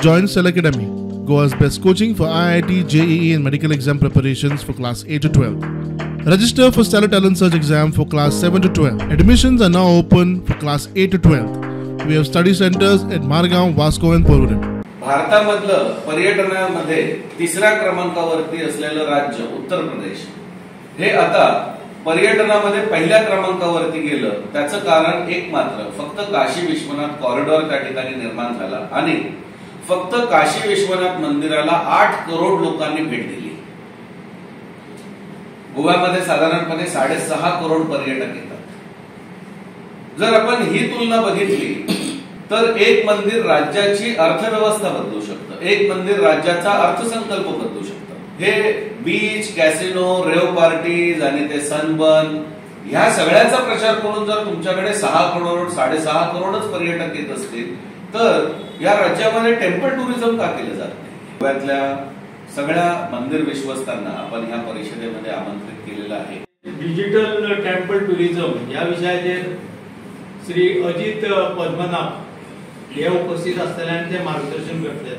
Join Stellar Academy, Goa's best coaching for IIT, JEE and medical exam preparations for class 8 to 12. Register for Stellar Talent Search exam for class 7 to 12. Admissions are now open for class 8 to 12. We have study centers at Margao, Vasco and Porvorim. भारतामधलं पर्यटनामध्ये तिसऱ्या क्रमांकावरती असलेलं राज्य उत्तर प्रदेश हे आता पर्यटनामध्ये पहिल्या क्रमांकावरती गेलं. त्याचं कारण एक मात्र, फक्त काशी विश्वनाथ कॉरिडॉर त्या ठिकाणी निर्माण झाला आणि फक्त काशी विश्वनाथ मंदिराला 8 करोड लोकांनी भेट दिली. गोव्यामध्ये साधारणपणे 6.5 करोड पर्यटक येतात. जर आपण ही तुलना बघितली तर एक मंदिर राज्याची अर्थव्यवस्था बदलू शकतं, एक मंदिर राज्याचा अर्थसंकल्प बदलू शकतं. हे बीच, कॅसिनो, रेव पार्टीज आणि ते सनबर्न ह्या सगळ्याचा प्रचार करून जर तुमच्याकडे 6 करोड 6.5 करोडच पर्यटक येत असतील तर या राज्यामध्ये टेम्पल टुरिझम का केलं जात नाही? गोव्यातल्या सगळ्या मंदिर विश्वस्तांना आपण ह्या परिषदेमध्ये आमंत्रित केलेलं आहे. डिजिटल टेम्पल टुरिझम या विषयाचेर श्री अजित पद्मनाभ हे उपस्थित आसतले आनी ते मार्गदर्शन करतले.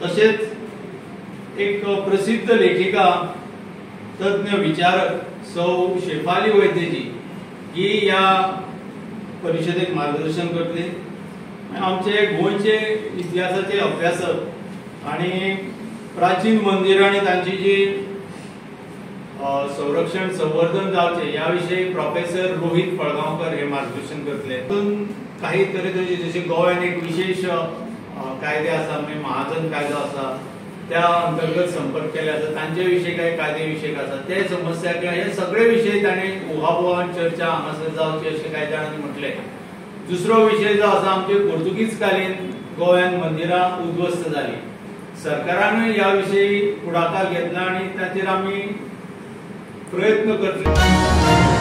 तशेंच एक प्रसिद्ध लेखिका, तज्ञ विचारक सौ शेफाली वैद्यजी ही ह्या परिशदेक मार्गदर्शन करतली. आमचे गोंयचे इतिहासाचे अभ्यासक आणि प्राचीन मंदिरां आनी तांची जी संरक्षण संवर्धन जावचें ह्या विशयी प्रोफेसर रोहित फळगांवकर हे मार्गदर्शन करतले. काही तरेतरेचे जशे गोव्यान एक विशेष कायदे आसा, म्हणजे महाजन कायदो आसा, त्या अंतर्गत संपर्क केले आसा, तांचे विशयी काही कायदे विशयक आसा, ते समस्या किंवा हे सगळे विशय ताणें उहापोहान चर्चा हांगासर जावची अशें कांय जाणांनी म्हटलें. दुसरो विशय जो आसा, आमचे पोर्तुगीज कालीन गोव्यान मंदिरां उद्ध्वस्त जाली. सरकारानूय ह्या विशयी फुडाकार घेतला आनी ताचेर आमी प्रयत्न करतले.